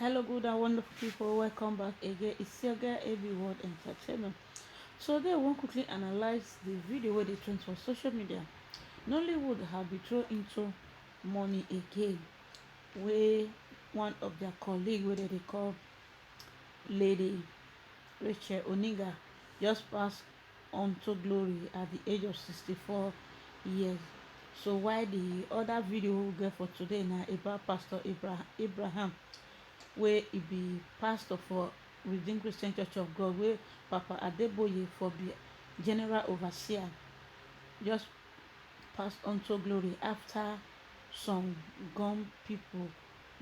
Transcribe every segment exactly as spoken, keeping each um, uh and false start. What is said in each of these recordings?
Hello, good and wonderful people. Welcome back again. It's your girl A B World Entertainment. So today, we wan quickly analyze the video wey dey trend for social media. Nollywood have been thrown into money again, wey one of their colleague wey dem dey call Lady Rachel Oniga just pass on to glory at the age of sixty-four years. So while the other video we get for today na about Pastor Abra- Abraham, wey e be pastor for Redeemed Christian Church of God, wey Papa Adeboye for be general overseer, just pass on to glory after some gun people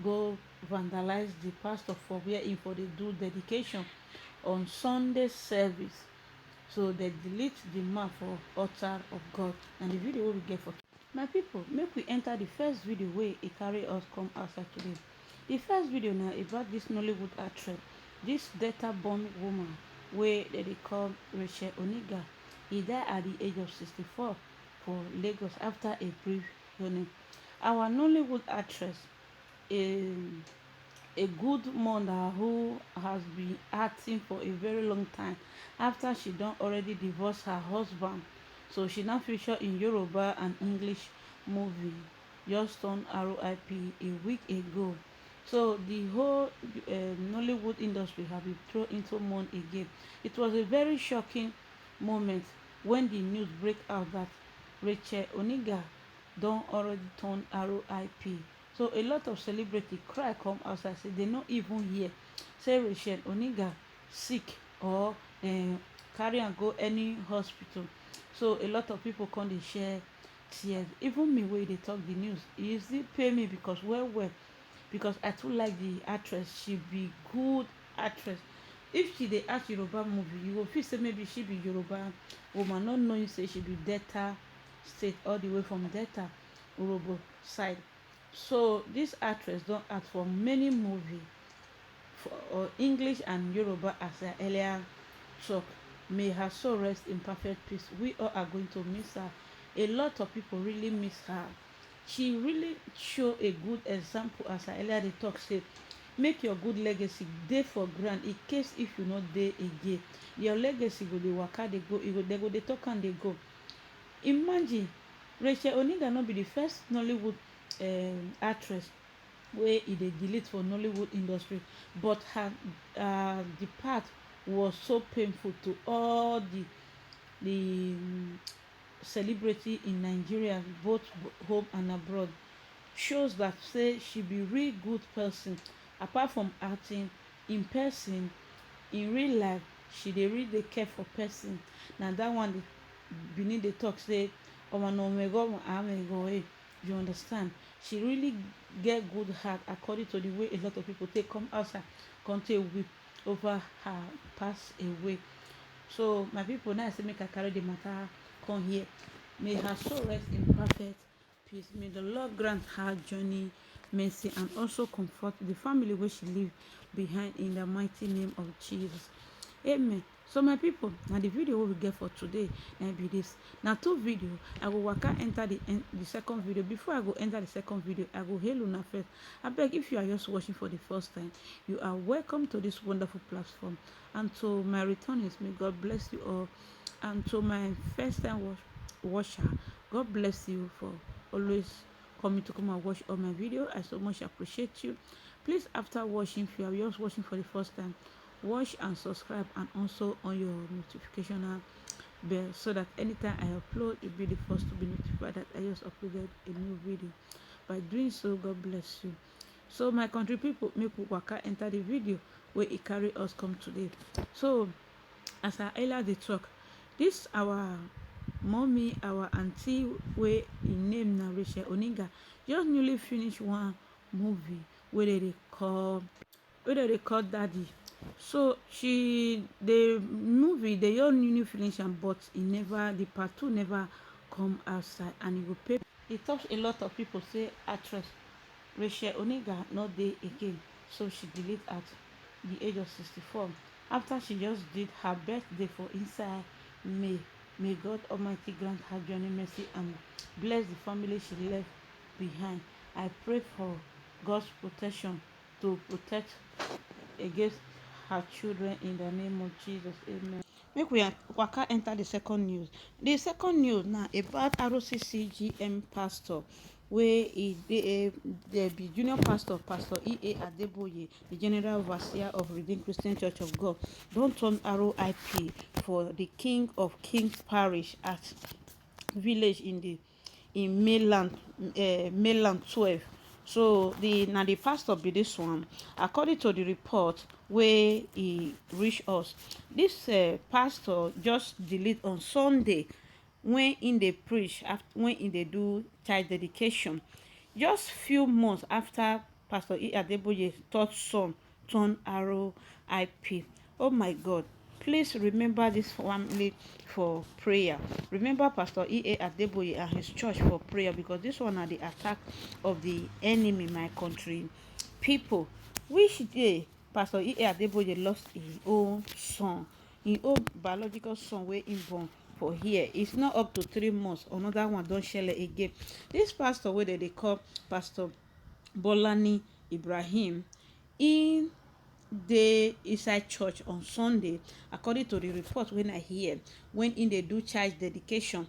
go vandalize the pastor for where he for dey do dedication on Sunday service. So they delete the man for altar of God. And the video wey we get for my people, make we enter the first video wey e carry us come outside today. The first video na about this Nollywood actress, this Delta born woman wey dem dey call Rachel Oniga. He die at the age of sixty-four for Lagos after a brief illness. Our Nollywood actress, a a good mother who has been acting for a very long time after she don already divorce her husband. So she now feature in Yoruba and English movie just turn R I P a week ago. So the whole uh, Nollywood industry have been thrown into mourn again. It was a very shocking moment when the news break out that Rachel Oniga don already turn R I P. So a lot of celebrity cry come outside say they no even hear say Rachel Oniga sick or dem carry am go any hospital. So a lot of people come dey share tears. Even me wey dey talk the news, e still pain me because well well, because I too like the actress. She be good actress. If she dey act Yoruba movie, you go feel say maybe she be Yoruba woman, not knowing say she be Delta State, all the way from Delta Urhobo side. So this actress don act for many movie for uh, English and Yoruba, as I earlier talk. May her soul rest in perfect peace. We all are going to miss her. A lot of people really miss her. She really show a good example, as I earlier dey talk say, make your good legacy dey for ground in case if you no dey again. Your legacy go dey waka dey go, e go, dem go dey talk am dey go. Imagine, Rachel Oniga no be the first Nollywood um, actress wey e dey delete for Nollywood industry, but her uh, depart was so painful to all the the um, celebrity in Nigeria, both home and abroad. Shows that say she be real good person. Apart from acting, in person, in real life, she dey really dey care for person. Na that one the Benin dey talk say, "Ọmọ na ọmọ ego, ọmọ ama ego, eh." You understand? She really get good heart, according to the way a lot of people take come outside, come take weep over her pass away. So my people, now I say make I carry the matter come here. May her soul rest in perfect peace. May the Lord grant her journey mercy and also comfort the family where she leave behind in the mighty name of Jesus. Amen. So my people, now the video we get for today, na be this. Now two video, I go waka enter the en- the second video. Before I go enter the second video, I go hail una first. I beg, if you are just watching for the first time, you are welcome to this wonderful platform. And to my returnees, may God bless you all. And to my first time watch- watcher, God bless you for always coming to come and watch all my video. I so much appreciate you. Please, after watching, if you are just watching for the first time, watch and subscribe and also on your notification bell so that anytime I upload, you'll be the first to be notified that I just uploaded a new video. By doing so, God bless you. So my country people, make we waka enter the video where it carry us come today. So as I earlier dey talk, this our mommy, our auntie, wey im name na Rachel Oniga, just newly finish one movie wey dem dey call wey dem dey call Daddy. So she the movie dey just newly finish am, but e never the part two never come outside, and e go pay. E touch a lot of people say actress Rachel Oniga no dey again, so she delete at the age of sixty-four after she just did her birthday for inside May. May God Almighty grant her journey mercy and bless the family she left behind. I pray for God's protection to protect against her children in the name of Jesus. Amen. Make we waka enter the second news. The second news now about R O C C G M pastor, where he, the, uh, the junior pastor, Pastor E A Adeboye, the general overseer of Redeemed Christian Church of God, don't turn R O I P for the King of Kings Parish at village in the in mainland, uh, mainland twelve. So the now the pastor be this one. According to the report where he reached us, this uh, pastor just delete on Sunday when in they preach, after when in they do child dedication. Just few months after Pastor E Adeboye third son turn R O I P. Oh my God, please remember this family for prayer. Remember Pastor E A Adeboye and his church for prayer, because this one are the attack of the enemy, my country people. Which day Pastor E A Adeboye lost his own son, his own biological son where he born for here. It's not up to three months. Another one don't share again. This pastor where they call Pastor Bolani Ibrahim, he dey inside church on Sunday, according to the report when I hear, when in they do child dedication.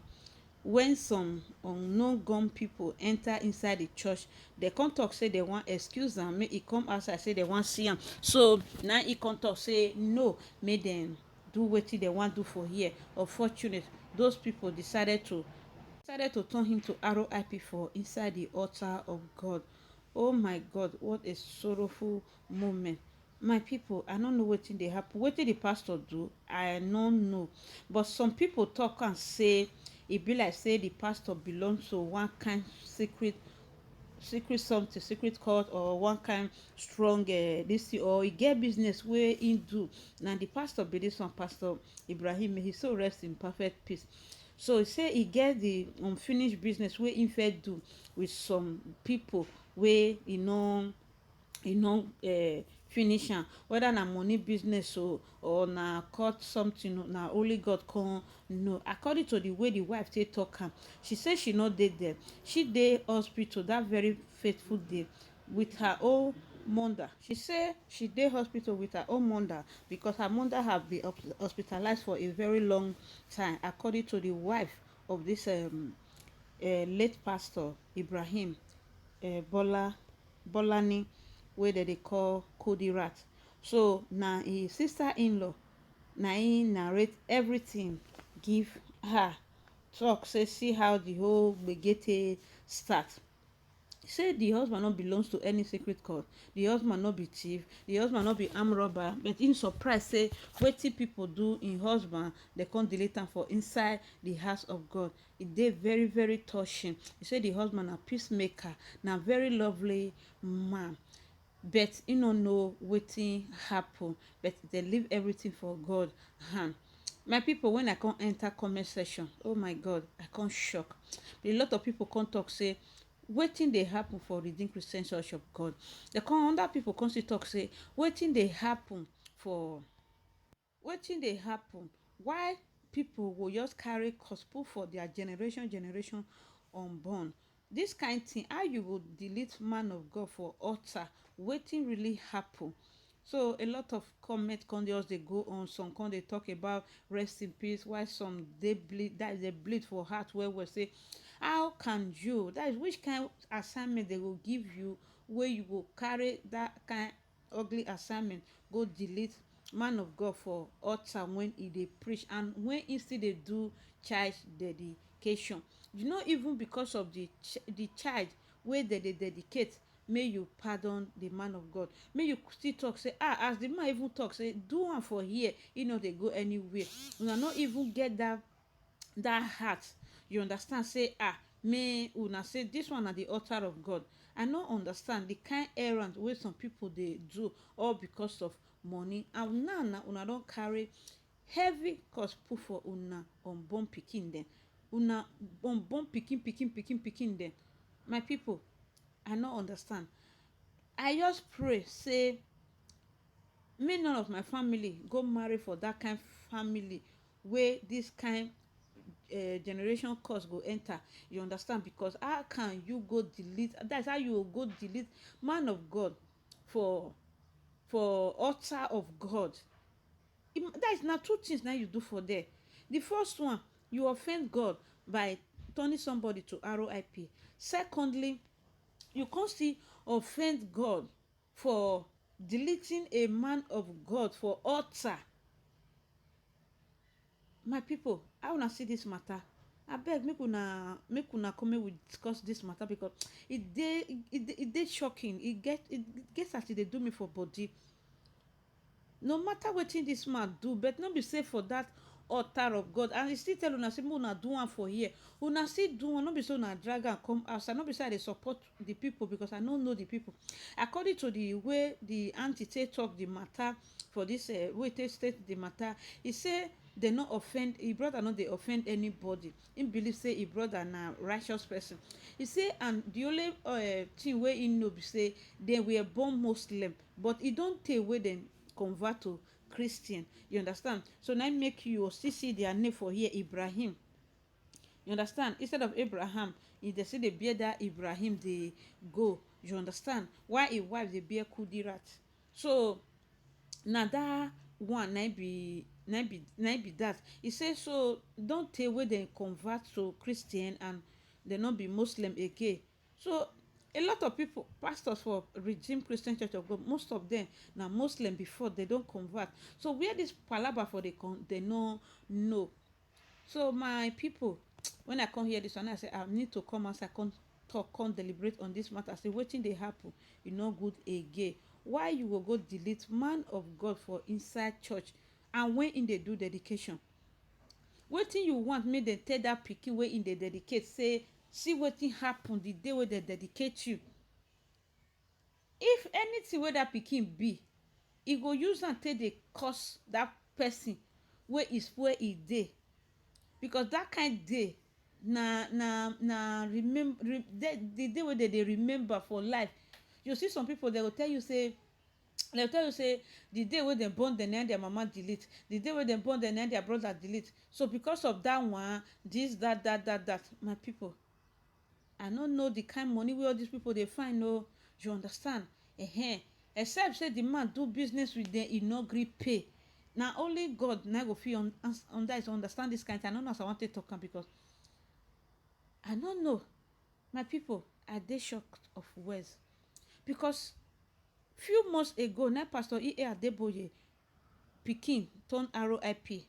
When some unknown gun people enter inside the church, they come talk say they want excuse am, make he come outside say they want see am. So now he come talk say no, make them do wetin they want do for here. Unfortunate, those people decided to decided to turn him to R O I P for inside the altar of God. Oh my God, what a sorrowful moment. My people, I don't know wetin dey happen. Wetin the pastor do, I no know. But some people talk and say e be like say the pastor belong to one kind secret secret something, secret cult, or one kind strong uh, this thing, or he get business where he do. Now the pastor be this one, Pastor Ibrahim, may he so rest in perfect peace. So he say he get the unfinished business where he fair do with some people where he know he no uh, finish am, whether na money business o, or na court something o, na only God come know. According to the way the wife take talk am, she say she no dey there. She dey hospital that very faithful day with her own mother. She say she dey hospital with her own mother because her mother have been hospitalized for a very long time, according to the wife of this um, uh, late pastor Ibrahim uh, Bola Bolani, wey dem dey call Kudirat. So na him sister in-law na him narrate everything give her, talk say see how the whole gbege take start. Say the husband no belongs to any secret cult, the husband no be thief, the husband no be armed robber, but him surprise say wetin people do him husband, they come delete am for inside the house of God. E dey very very touching. He say the husband na peacemaker, na very lovely man, but he no know wetin happen, but they leave everything for God hand. My people, when I come enter comment section, oh my God, I come shock. A lot of people come talk say wetin dey happen for Redeemed Christian Church of God. They come under people come still talk say wetin dey happen for wetin dey happen, why people go just carry gospel for their generation generation unborn? This kind thing, how you go delete man of God for altar? Wetin really happen? So a lot of comment come just dey go on, some come dey talk about rest in peace, while some dey bleed, that is, they bleed for heart well well, say how can you, that is, which kind assignment they go give you where you go carry that kind ugly assignment go delete man of God for altar when he dey preach and when he still dey do child dedication? You know, even because of the ch- the child wey dem dey dedicate, may you pardon the man of God. May you still talk say, ah, as the man even talk say do am for here, he no dey go anywhere. Una no even get that that heart. You understand say, ah, me una say this one na the altar of God. I no understand the kind errand wey some people dey do all because of money, and now na una don carry heavy cause put for una unborn pikin dem, una unborn pikin pikin pikin pikin dem. My people, I no understand. I just pray say me none of my family go marry for that kind family where this kind uh, generation curse go enter. You understand? Because how can you go delete? That's how you go delete man of God for for altar of God. Im- that is na two things na you do for there. The first one, you offend God by turning somebody to R O I P. Secondly, you come still offend God for deleting a man of God for altar. My people, how una see this matter? Abeg, make una make una come, make we discuss this matter, because e dey e dey e dey shocking. E get e get as e dey do me for body. No matter wetin this man do, but no be say for that altar of God, and e still tell una say make una do am for here. Una still do am, no be say una drag am come outside. No be say I dey support the people, because I no know the people. According to the way the aunty take talk the matter for this, uh, way take state the matter, e say they no offend, e brother no dey offend anybody. He believe say e brother na righteous person. E say, and the only uh, thing wey he know be say they were born Muslim, but e don tey wey dem convert to Christian. You understand? So na im make you still see their name for here, Ibrahim. You understand? Instead of Abraham, e dey still dey bear that Ibrahim dey go. You understand? Why im wife dey bear Kudirat? So na that one na im be na im be na im be that. E say so don tey wey dem convert to Christian and dem no be Muslim again. So a lot of people, pastors for Redeemed Christian Church of God, most of them na Muslim before, they don convert. So where this palaba for dey come, they no know. So my people, when I come hear this one, I say I need to come outside, come talk, come deliberate on this matter. Say wetin dey happen, e no good again. Why you go go delete man of God for inside church, and when im dey do dedication? Wetin you want make dem tell that pikin wey im dey dedicate say, see wetin happen the day wey dem dedicate you? If anything wey that pikin be, e go use am take dey curse that person wey e spoil e day, because that kind day na na na remember the day wey dem dey remember for life. You see some people, dem go tell you say, dem go tell you say the day wey dem born dem na their mama delete, the day wey dem born dem na their brother delete. So because of that one, this, that, that, that, that, my people, I no know the kind money wey all these people dey find o. You understand? Ehen. Except say the man do business with them, e no gree pay. Na only God na go fit un- uns- under is understand this kind thing. I no know as I wan take talk am, because I no know. My people, I dey shocked of words, because few months ago na Pastor E A Adeboye pikin turn R O I P.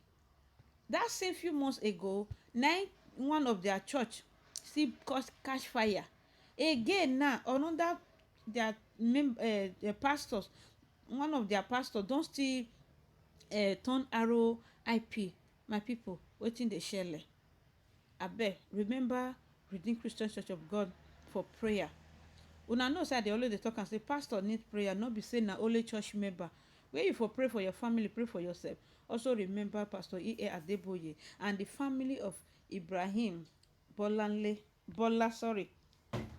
That same few months ago, na im one of their church still cause catch fire. Again now, another their mem- uh, their pastors, one of their pastors don still uh, turn R O I P. My people, wetin dey shele? Abeg, remember Redeemed Christian Church of God for prayer. Una know say I dey always dey talk am say pastor need prayer, no be say na only church member. Where you for pray for your family, pray for yourself. Also remember Pastor E A Adeboye and the family of Ibrahim Bolanle, Bola, sorry,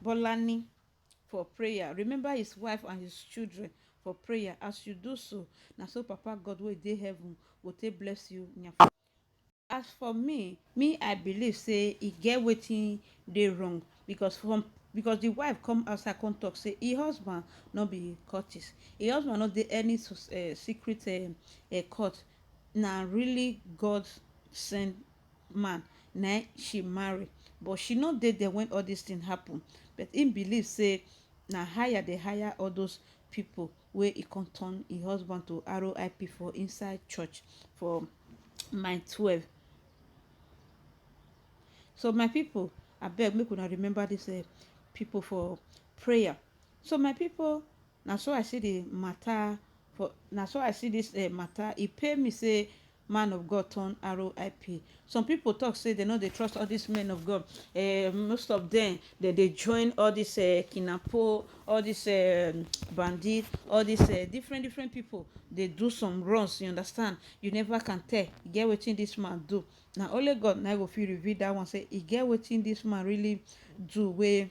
Bolani for prayer. Remember his wife and his children for prayer. As you do so, na so Papa God wey dey heaven go take bless you. Nyafu. As for me, me I believe say e get wetin dey wrong, because from because the wife come outside come talk say e husband no be cultist, e husband no dey any uh, secret uh, uh, cult, na really God send man na she marry, but she no dey there when all this thing happen. But im believe say na hire dey hire all those people wey e come turn im husband to R O I P for inside church for mile twelve. So my people, abeg make una remember this uh, people for prayer. So my people, na so I see the matter for na so I see this uh, matter. E pain me say man of God turn R O I P. Some people talk say they no dey trust all these men of God. Uh, most of them, they dey join all this uh, kinapo, all this uh, bandit, all these uh, different different people. They do some runs, you understand? You never can tell. E get wetin this man do. Na only God na go fit reveal that one. Say e get wetin this man really do wey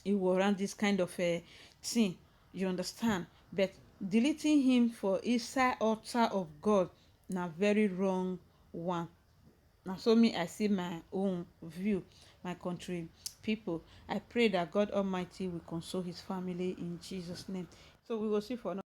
e warrant this kind of uh, thing. You understand? But deleting him for inside altar of God na very wrong one. Na so me I see my own view, my country people. I pray that God Almighty will console his family in Jesus' name. So we go see for now.